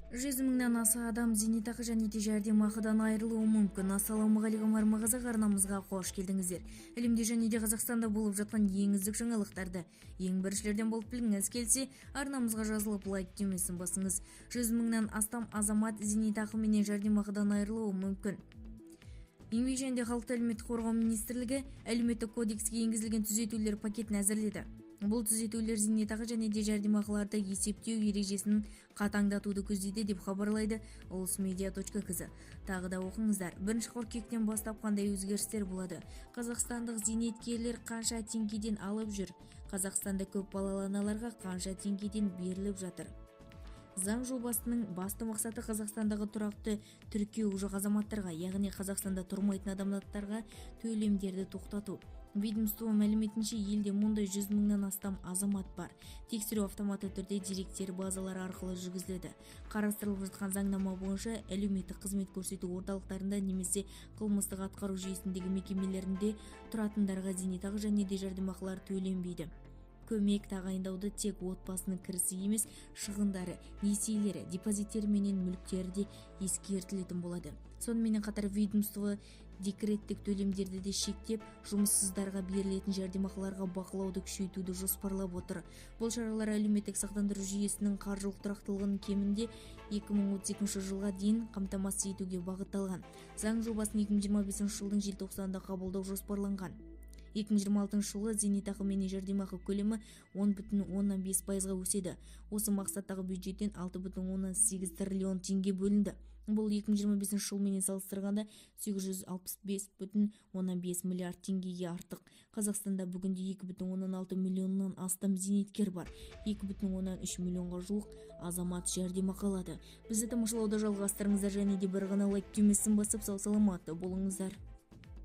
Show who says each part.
Speaker 1: 100 мыңнан аса адам зейнетақы және де жәрдемақыдан айырылуы мүмкін. Ассалаумағалейкум, Арма Қазақ арнамызға қош келдіңіздер! Әлемде және де Қазақстанда болып жатқан ең үздік жаңалықтарды ең біріншілерден болып білгіңіз келсе, арнамызға жазылып, лайк түймесін басыңыз. 100 мыңнан астам азамат зейнетақы менен жәрдемақыдан айырылуы мүмкін. Еңбек және де халықты әлеуметтік қорғау министрлігі Әлеуметтік кодекске енгізілген түзетулер пакетін әзірледі. Бұл түзетулер зейнетақы және де жәрдемақыларды есептеу ережесін қатаңдатуды көздейді, деп хабарлайды ulysmedia.kz. Тағы да оқыңыздар: 1 қыркүйектен бастап қандай өзгерістер болады? Қазақстандық зейнеткерлер қанша теңгеден алып жүр? Қазақстанда көп балалы аналарға қанша теңгеден беріліп жатыр? Заң жобасының басты мақсаты – Қазақстандағы тұрақты тіркеуі жоқ азаматтарға, яғни Қазақстанда тұрмайтын азаматтарға төлемдерді тоқтату. Ведомство мәліметінше, елде мұндай 100 мыңнан астам азамат бар. Тексеру автоматты түрде деректер базалары арқылы жүргізіледі. Қарастырылып жатқан заңнама бойынша, әлеуметтік қызмет көрсету орталықтарында немесе қылмыстық атқару жүйесіндегі мекемелерінде тұратындарға зейнетақы және де жәрдемақылар төленбейді. Көмек тағайындауды тек отбасының кірісі емес, шығындары, несиелері, депозиттері менен мүліктері де ескерілетін болады. Сонымен қатар ведомство декреттік төлемдерді де шектеп, жұмыссыздарға берілетін жәрдемақыларға бақылауды күшейтуді жоспарлап отыр. Бұл шаралар әлеуметтік сақтандыру жүйесінің қаржылық тұрақтылығын кемінде 2032 жылға дейін қамтамасыз етуге бағытталған. Заң жобасын 2025 жылдың желтоқсанында қабылдау жоспарланған. 2026 жылы зейнетақы мен жәрдемақы көлемі 10,5%-ға өседі. Осы мақсаттағы бюджеттен 6,8 триллион теңге бөлінді. Бұл 2025 жылменен салыстырғанда 865,5 миллиард теңгеге артық. Қазақстанда бүгінде 2,6 миллионнан астам зейнеткер бар. 2,3 миллионға жуық азамат жәрдемақы алады. Бізді тамашалауды жалғастырыңыздар және де бір ғана лайк түймесін басып, сау саламатты болыңыздар.